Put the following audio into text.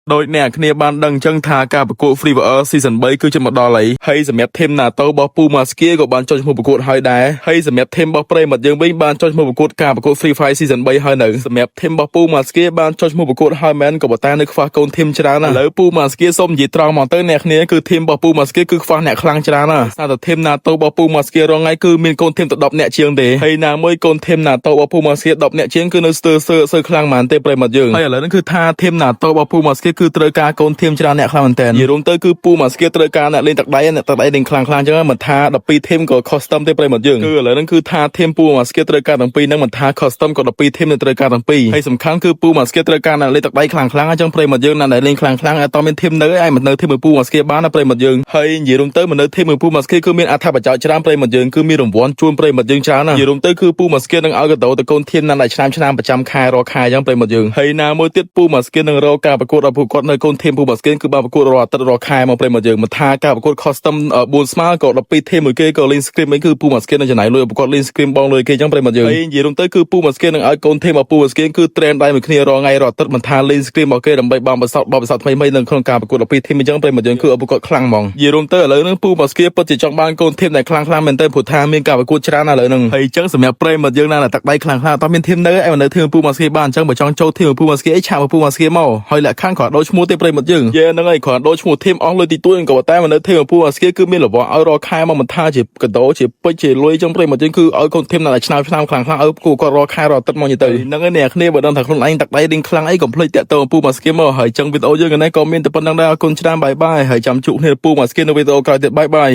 ដោយអ្នកគ្នាបានដឹងចឹងថាការប្រកួត Free Fire Season 3គឺជាមកដល់ហើយហើយសម្រាប់ team NATO របស់ ពូ Maskia ក៏បានចុះឈ្មោះប្រកួតហើយដែរហើយសម្រាប់ team របស់ប្រិយមិត្តយើងវិញបានចុះឈ្មោះប្រកួតការប្រកួត Free Fire Season 3ហើយនៅសម្រាប់ team របស់ ពូ Maskia បានចុះឈ្មោះប្រកួតហើយមែនក៏ប៉ុន្តែនៅខ្វះកូន team ច្រើនណាស់ឥឡូវ ពូ Maskia សូមនិយាយត្រង់មកទៅអ្នកគ្នាគឺ team របស់ ពូ Maskia គឺខ្វះអ្នកខ្លាំងច្រើនណាស់សារតែ team NATO របស់ ពូ Maskia រងថ្ងៃគឺមានកូន team ទៅ10អ្នកជាងទេហើយណាមួយកូន team NATO របស់ ពូ Maskia 10អ្នកជាងគឺនៅស្ទើរសើសើខ្លាំងមែនទេប្រិយមិត្តយើងហើយឥឡូវនេះគឺថា team NATO របស់ ពូ Maskia គឺត្រូវការកូន team ច្រើនអ្នកខ្លាំងមែនតើនិយាយរួមទៅគឺ ពូ Maskia ត្រូវការអ្នកលេងទឹកដៃអ្នកទឹកដៃលេងខ្លាំងខ្លាំងចឹងមិនថា12 team ក៏ custom ទេប្រិយមិត្តយើងគឺឥឡូវនេះគឺថា team ពូ Maskia ត្រូវការទាំងពីរហ្នឹងមិនថា custom ក៏12 team នឹងត្រូវការទាំងពីរហើយសំខាន់គឺ ពូ Maskia ត្រូវការអ្នកលេងទឹកដៃខ្លាំងខ្លាំងអញ្ចឹងប្រិយមិត្តយើងអ្នកដែលលេងខ្លាំងខ្លាំងអត់មាន team នៅឯមិននៅ team មួយ ពូ Maskia បានណាប្រិយមិត្តយើងហើយនិយាយរួមទៅមិននៅ team មួយ ពូ Maskia គឺមានអត្ថប្រយោជន៍ច្រើនប្រិយមិត្តយើងគឺមានរង្វាន់ជូនប្រិយមិត្តយើងច្រើនណាស់និយាយរួមទៅគឺ ពូ Maskia នឹងឲ្យកដោទៅកូន team ណាដែលឆ្នាំឆ្នាំប្រចាំខែរាល់ខែអញ្ចឹងប្រិយមិត្តយើងហើយណាមួយទៀត ពូ Maskia នឹងរកការប្រកួតដល់ពួកគាត់នៅកូន team ពូ Maskia គឺបានប្រកួតរាល់អាទិត្យរាល់ខែមកប្រិយមិត្តយើងមិនថាការប្រកួត custom 4ស្មើក៏12 team មួយគេក៏លេង scrim អីគឺ ពូ Maskia នឹងចំណាយលុយឲ្យពួកគាត់លេង scrim បងលុយគេអញ្ចឹងប្រិយមិត្តយើងហើយនិយាយរួមទៅគឺ ពូ Maskia នឹងឲ្យកូន team របស់ ពូ Maskia គឺ train ដៃមួយគ្នារាល់ថ្ងៃរាល់អាទិត្យមិនថាលេង scrim របស់គេដើម្បីបានបទពិសោធន៍ថ្មីៗនៅក្នុងការប្រកួត12 team អញ្ចឹងប្រិយមិត្តយើងគឺឲ្យពួកគាត់ខ្លាំងហ្មងនិយាយរួមទៅឥឡូវហ្នឹង ពូ Maskia ពិតជាចង់បានកូន team ដែលខ្លាំងខ្លាំងមែនទែនព្រោះថាមានការប្រកួតច្រើនណាស់ឥឡូវហ្នឹងហើយអញ្ចឹងសម្រាប់ប្រិយមិត្តយើងណាដែលទឹកដៃខ្លាំងខ្លាំងអត់មាន team នៅឯនៅ team ពូ Maskia បានអញ្ចឹងបើចង់ចូល team ពូ Maskia អី chat មក ពូ Maskia មកហើយលក្ខខណ្ឌគ្រាន់ដូរឈ្មោះទេប្រិយមិត្តយើងយេហ្នឹងហើយគ្រាន់ដូរឈ្មោះ team អស់លុយទីទួយក៏ប៉ុន្តែមកនៅ team ពូ Maskia គឺមានរង្វាន់ឲ្យរាល់ខែមកមិនថាជាកដោជាពេជ្រជាលុយអញ្ចឹងប្រិយមិត្តយើងគឺឲ្យកូន team ណាដែលឆ្នើមឆ្នើមខ្លាំងខ្លាំងឲ្យគូគាត់រាល់ខែរាល់អាទិត្យមកនិយាយទៅហ្នឹងហើយអ្នកគ្នាបើដឹងថាខ្លួនឯងទឹកដៃរៀងខ្លាំងអីកុំភ្លេចតាក់ទងពូ Maskia មកហើយអញ្ចឹងវីដេអូយើងនេះក៏មានតែប៉ុណ្្នឹងដែរអរគុណច្រើន bye bye ហើយចាំជួបគ្នាពូ Maskia នៅវីដេអូក្រោយទៀត bye bye.